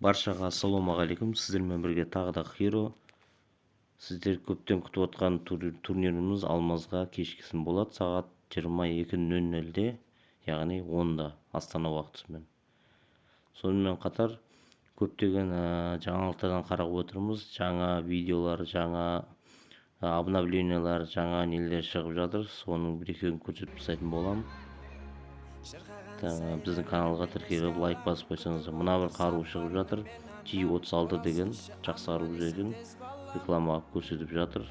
Баршаға ассалаумағалейкум! Сіздермен бірге тағы да Хиро. Сіздер көптен күтіп отқан турниріміз алмазға кешкісін болады, сағат 22:00-де, яғни 10-да Астана уақытысымен. Сонымен қатар көптеген жаңалықтардан қарап отырмыз, жаңа видеолар, жаңа обновлениялар, жаңа нелер шығып жатыр. Соның бір екеуін көрсетіп тастайтын боламын. Біздің каналға тіркеліп, лайк басып қойсаңыздар. Мына бір қару шығып жатыр, G36 деген жақсы қару екен, реклама көрсетіп жатыр.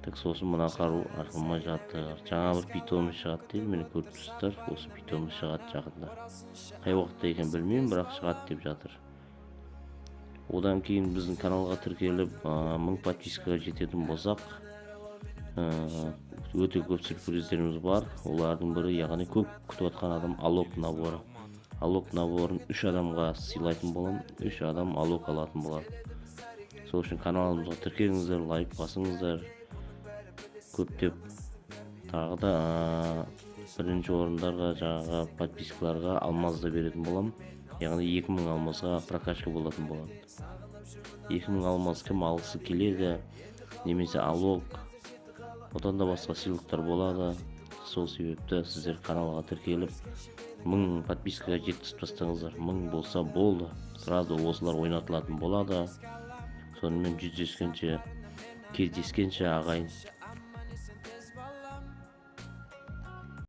Так, сосын мына қару ашылмай жатыр. Жаңа бір питомец шығады дейді, міне, көріп тұрсыздар. Осы питомец шығады жақында, қай уақытта екенін білмеймін, бірақ шығады деп жатыр. Одан кейін біздің каналға тіркеліп, 1000 подпискаға жететін болсақ, өте көп сюрприздеріміз бар. Олардың бірі, яғни көп күтіп жатқан адам, Алок наборы. Алок наборын үш адамға сыйлайтын боламын, үш адам Алок алатын болады. Сол үшін каналымызға тіркеліңіздер, лайк басыңыздар көптеп. Тағы да бірінші орындарға, жаңағы подпискаларға алмаз да беретін боламын, яғни 2000 алмазға прокачка болатын болады. 2000 алмаз кім алғысы келеді, немесе Алок, одан да басқа сыйлықтар болады. Сол себепті сіздер каналға тіркеліп, 1000 подпискаға жеткізіп тастаңыздар. 1000 болса болды, сразу осылар ойнатылатын болады. Сонымен жүздескенше, кездескенше, ағайын!